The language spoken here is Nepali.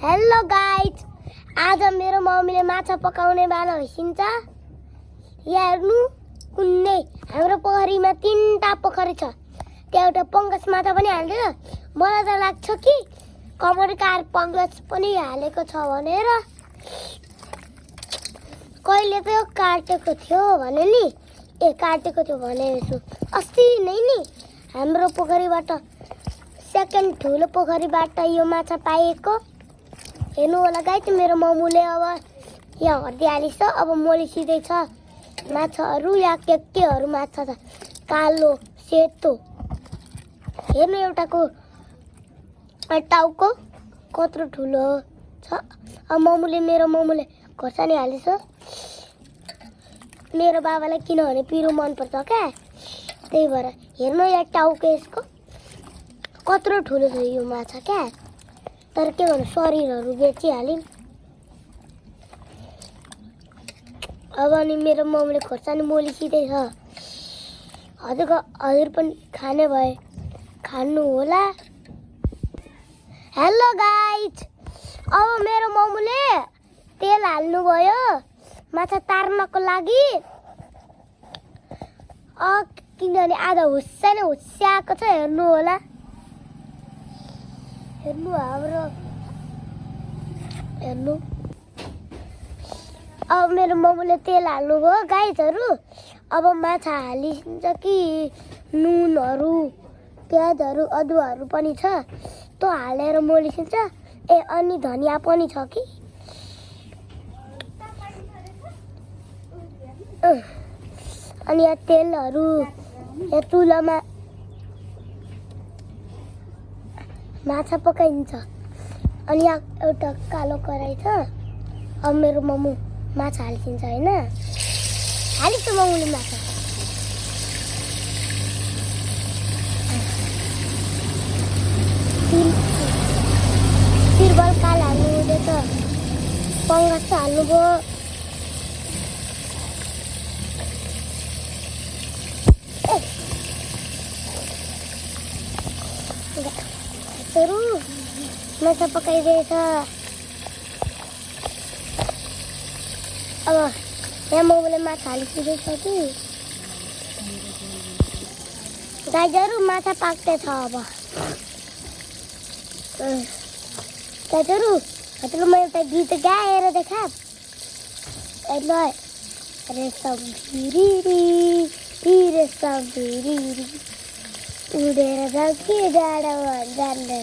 हेलो गाइज, आज मेरो मम्मीले माछा पकाउने बाला होइसिन्छ। यहाँ हेर्नु, कुन्ने हाम्रो पोखरीमा 3टा पोखरी छ। त्यहाँ एउटा पंगस माछा पनि हाल्छ। मलाई त लाग्छ कि कमरकार पंगस पनि हालेको छ भनेर। कहिले त यो काटेको थियो भने नि, काटेको थियो भनेछु। अस्ति नै नि हाम्रो पोखरीबाट सेकेन्ड ठुलो पोखरीबाट यो माछा पाएको। हेर्नु होला गाइस, मेरो मम्मुले अब यहाँ हर्दी हालिछ। अब मोलिसिँदैछ माछाहरू। यहाँ केहरू माछा छ, कालो सेतो। हेर्नु एउटाको टाउको कत्रो ठुलो छ। अब मेरो मम्मुले खोर्सानी हालिछ। मेरो बाबालाई किनभने पिरो मनपर्छ क्या, त्यही भएर। हेर्नु यहाँ टाउको यसको कत्रो ठुलो छ यो माछा क्या। तर के भन्नु, शरीरहरू बेचिहाल्यौँ। अब अनि मेरो मम्मीले खोर्सानी मोलिसिँदैछ। हजुर पनि खाने भए खानु होला। हेलो गाइज, अब मेरो मम्मीले तेल हाल्नुभयो माछा तार्नको लागि। किनभने आधा हुस्सा नै हुस्स्याएको छ। हेर्नु होला, हेर्नु हाम्रो, हेर्नु। अब मेरो मम्मीले तेल हाल्नुभयो गाइजहरू। अब माछा हालिन्छ कि नुनहरू, प्याजहरू, अदुवाहरू पनि छ, त्यो हालेर मोलिसिन्छ। अनि धनिया पनि छ कि। अनि यहाँ तेलहरू, यहाँ चुलामा माछा पकाइन्छ। अनि यहाँ एउटा कालो कराई छ। अब मेरो मम्मू माछा हालिदिन्छ होइन। हालिन्छ मम्मूले माछा। तिरबल काल हाल्नु हुँदैछ, पंगस हाल्नुभयो। माछा पकाइरहेछ। अब यहाँ मम्मीले माछा हालिसकेको छ कि। गाइजहरू माछा पाक्दैछ। अब गाइजहरू, हजुर म एउटा गीत गाएर देखा। रेशम भिरी उडेर जाऊ कि डाँडामा जाने